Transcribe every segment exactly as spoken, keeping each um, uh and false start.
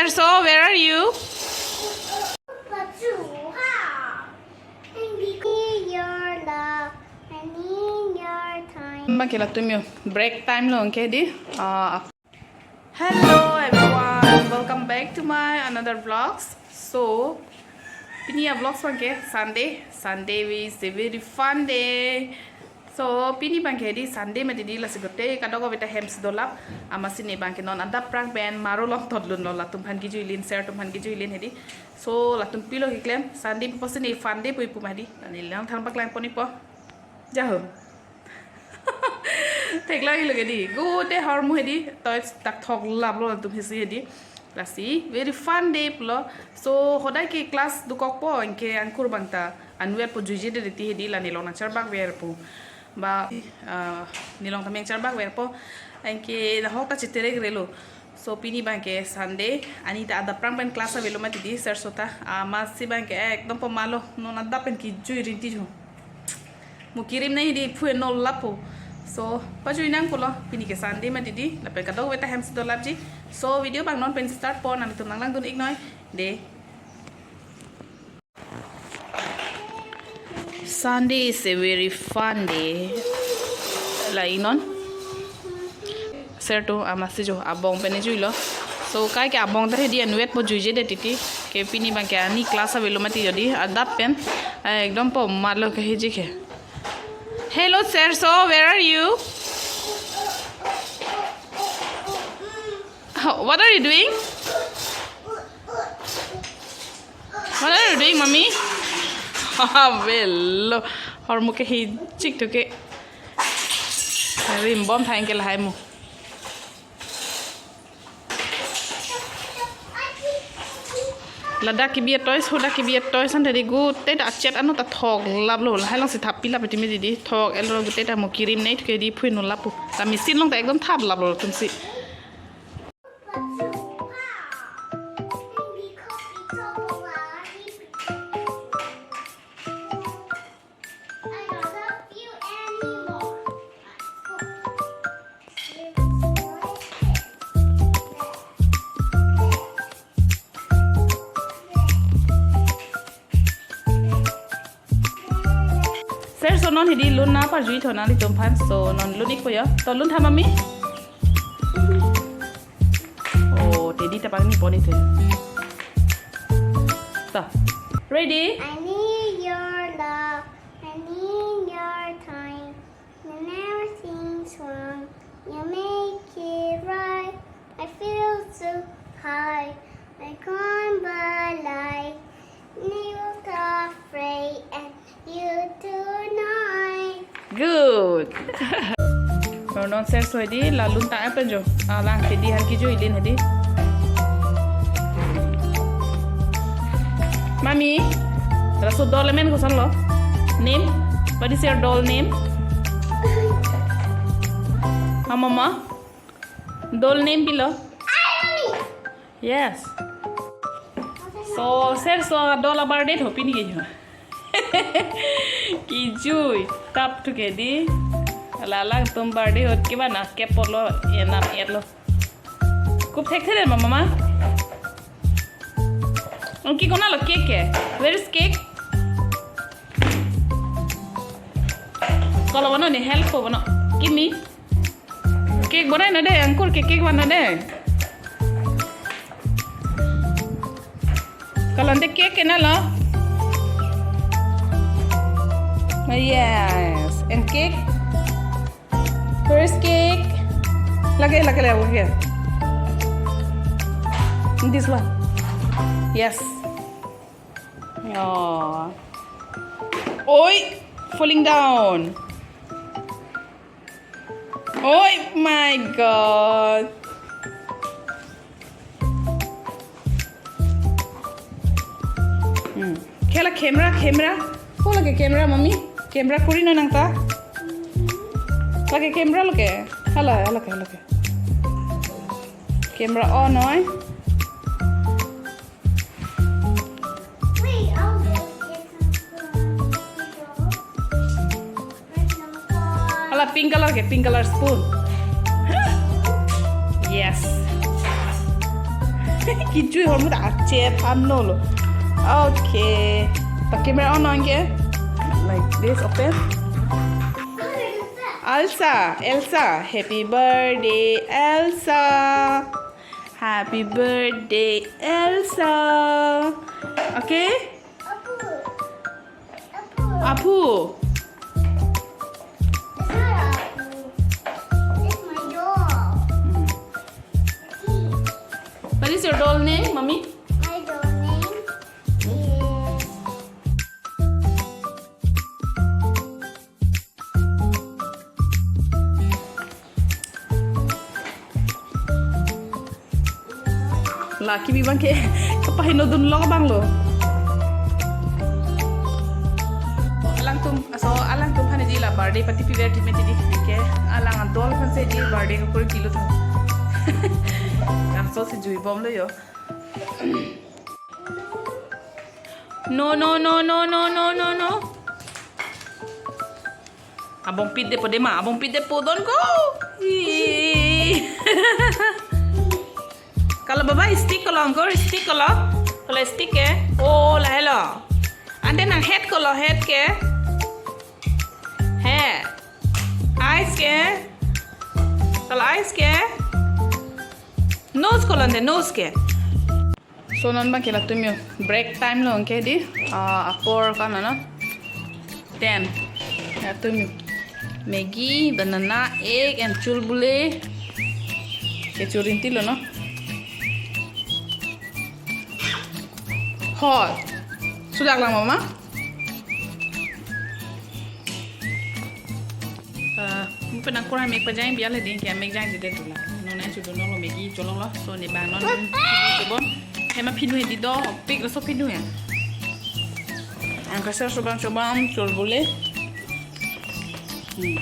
So, where are you? Your love, I need your time. Abang ke latum yo break time lo anke di. Ah, hello everyone, welcome back to my another vlogs. So, pini a vlogs abang ke Sunday. Sunday is a very fun day. So, pini abang ke di Sunday mati di, lasi gotei kadokave ta hem si dolap. Amatsi ne abang ke non adap prang pen maro longthot lun lo, latum aphan kejui lin, sir atum aphan kejui lin hedi. So, latum pilo keklem, Sunday pusi ne fun day pu ipu mati. Neli nangthan paklang pon ipo. Jaho. Theklong ilo ke di. Gotei ahormu hedi. Toys ta thok lap lo latum hesi hedi. Lasi, very fun day pulo. So, hodai ke class dokokpo, anke angkur abang ta anwet po juije det ti hedi, la nelong nangcharbak verpo. Ba, ah, nelong ta meng charbak verpo. Anke nahok ta chiterek relo. So, pini abang ke Sunday, ani ta adap prang pen class avelo mati di, sir so ta. Amatsi abang ke ekdom po malo, non adap pen kejui rinti jo. Mo kirim nai di phu-e nolap po. So, pajui nang pulo, pini ke Sunday mati di, lapen kadokave ta hem si dolapji. So, video abang non pen start po, nanglitum nanglangdun iknoi. De. Sunday is a very fun day. La inon. Sir atum amatsi jo abong pen juilo. So, kai ke abong ta hedi anwet po juije det titi. Ke pini abang ke ani class avelo mati jo di adap pen. Eh, ekdom po malo ke hiji ke. Hello, sir. So, where are you? What are you doing? What are you doing, mommy? Velo. Ahormu ke hijik tu ke. Rimbom thang ke lahai mo. Ladak kebi a-toys, hodak kebi a-toys ante di gotei ta achet ano ta thok lap lo. Lahai along si thap pilap iti me di di. Thok elo gotei ta mo kirim nai tu ke di phu-e nolap po. Ta machine along ta ekdom thap lap lo tumsi. Sir, so non hedi lun nangparjui tho nanglitum aphan. So non lun ikpo yo. To lun tha, mommy. Oh, tedi ta pangni pon itu. To. Ready? I need your love, I need your time. You never seem wrong, you make it right. I feel so high, I can't believe you got free and you tonight. Good. Non non sir so hedi, la lun ta apen jo. Ah, lang hedi han kejui lin hedi. Mommy, laso doll amen koson lo? Name? What is your doll name? Ha, mama? Doll name pilo? Yes. So, sir so doll a-birthday tho pini ke jo. Kejui tap tu ke di. La alangtum birthday ahut ke bana cake polo enam et lo. Kup thek thek ma mama. Ang cake kona lo cake ke? Where is cake? Kolo bono ni help ko bono. Give me. Cake bonai na de, angkur ke cake bana de. Kalau ante cake kena lo. Yes, and cake. First cake. Lagi, lagi, lagi, lagi. This one. Yes. Oh. Oi, falling down. Oh my God. Hmm. Kela camera, camera. Ko lake camera, mommy? Camera kuri no nang ta? Lake camera lake. Hala, hala ke, hala ke. Camera on, oi. Hala pink color ke, pink color spoon. Yes. Kejui ahormu ta achet an nolo. Okay. The camera on, on ke. Like this, open. Elsa, Elsa, happy birthday, Elsa. Happy birthday, Elsa. Okay? Aphu. It's not Aphu. It's my doll. What is your doll name, mommy? My doll name is Lucky bi abang ke kapaheno dunlong abang lo. Alangtum, aso alangtum aphan ji la birthday party piver thik mati di. Ke alang adol aphan si ji birthday ko kuri kilo tho. Kam so si jui bom lo yo. No, no, no, no. Abong pit de po de ma, abong pit de po, don't go. Ih. Kalau baba stick kalau angkor stick kalau, kalau stick ke, oh lahelo. Ante nang head kalau head ke, head, eyes ke, kalau eyes ke, nose kalau ante nose ke. So non abang ke latum yo break time lo anke di, ah, apor kan na ten. Latum yo Maggi, banana, egg and chulbule. Ke churinti lo no. Hot. Sudak lang mama. Ah, mo penang kurang mek pajang biar le ding ke mek jang jede tu la. Non nang sudah non lo Maggi cholong lo. So ne bang non chobom. Hema phinu he di do, pik lo so phinu he. Angka ser chobom chobom chulbule. Hmm.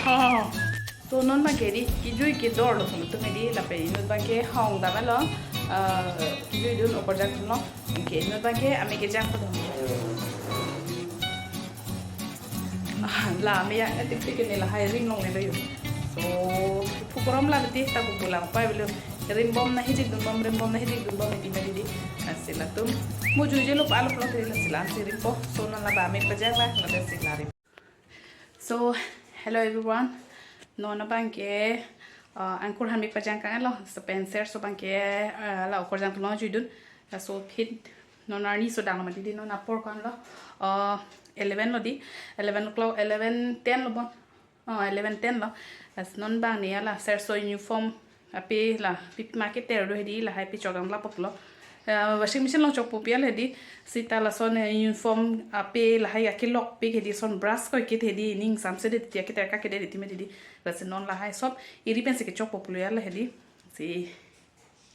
Oh. So non abang ke di kejui kedor lo tum di lapen inut abang ke hong dam lo, ah, kejui dun okorjang lo. Anke inut abang ke ame kejang ko dam. Ah, la ame ya, eh, tik tik ne lahai ring long ne do yo. So phu korom la beti ta ko pulang pai belo. Ring bom na hijik dun bom, ring bom na hijik dun bom iti mati di. Lasi latum mo jui je lo pa lo pulang ke lasi la si ring po. So non la ba ame pajang la, la si la ring. So, hello everyone. Non abang ke, uh, angkur aphan mek pajang kang lo, sepen ser so abang ke, uh, la okorjang pulang jui dun. Laso aphi non arni so dang mati di non apor kan lo. Uh, eleven lo di, eleven o'clock, eleven ten lo bon. Oh, eleven ten lo. Lasi non abang ne la ser so uniform ape la pip ma keter do he di lahai pechok dam lapo lo. Eh, washing machine along chokpo pi al he di, seta lason, eh, uniform ape lahai akelok pi he di, son brush ko kit he di, ning samse de ti aketer ka ke de ti mati di. Lasi non lahai sob eri pen si kechokpo lo ya la he di. Si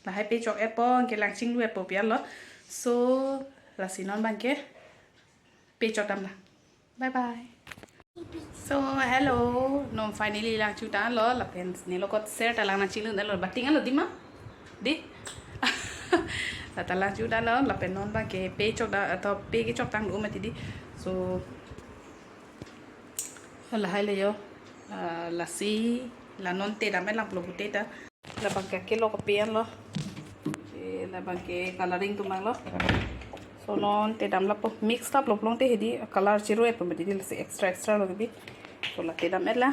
lahai pechok-et po, kelang chinglu-et po pi al lo. So, lasi non abang ke pechok dam la. Bye bye. So, hello. Non finally lang chutang lo, lapen ne lo kot ser ta lang nang chinglu lo, bating lo di ma? Di? La ta lang chutang lo, lapen non abang ke pechok dam, atau pe kechok tang lo mati di. So, lahai le yo. Ah, lasi, la non te dam lang pulo pute ta. Labang ke kelok ape an lo. Eh, labang ke coloring atum abang lo. So non te dam lapo, mix tap lo pulote he di color chiru-et po mati di, lasi extra extra lo bi. So la te dam-et la.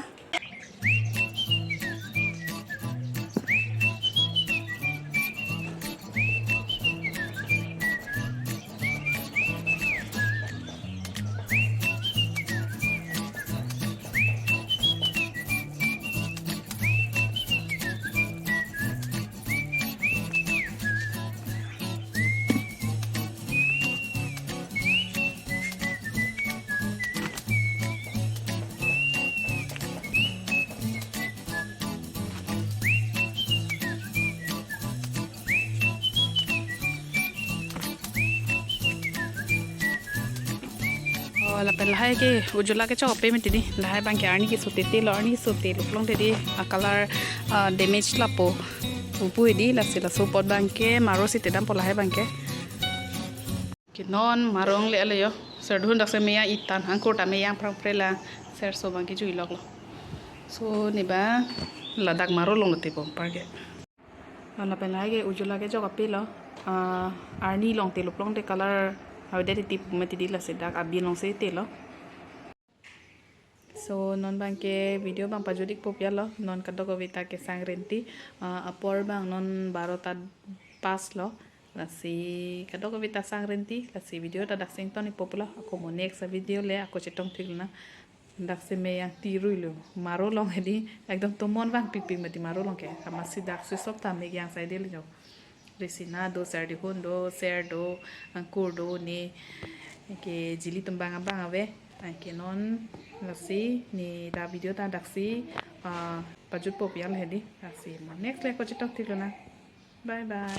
Oh, lapen lahai ke ujula kechok ape mati di, lahai abang ke arni keso tete lo, arni keso te lo pulote di, a color, ah, damage lapo. Upu he di, lasi laso apot abang ke maro si te dampo lahai abang ke. Ke non maro angle lo yo. Serdun dak si meyang itan, angkur ta meyang prang pre la, ser so abang ke jui lok lo. So ne abang Ladak Maro along lote bom park ke. Lapen lahai ke ujula ke jok ape lo. Ah, arni along te luplong te color avedet titi pu mati di, lasi dak abin along si te lo. So non abang ke video abang pajut-ikpo pu ya lo, non kadokave ta kesang renti, ah, apor abang non barota pas lo, lasi kadokave ta sang renti, lasi video ta daksi ington-ikpo pu lo, ako mo next video le ako chetong thik lo na. Daksi me yang tirui lo, Maro along hedi, ekdom tomon vangpikpik mati Maro along ke, amatsi daksi sop ta me yang sai de lo jo. Risina do, serdihun do, ser do, angkur do, ne ke jili atum abang abang ave. Anke non lasi ne ta video ta daksi, ah, pajutpo pu ya lo hedi. Lasi mo next le ako chetong thik lo na. Bye bye.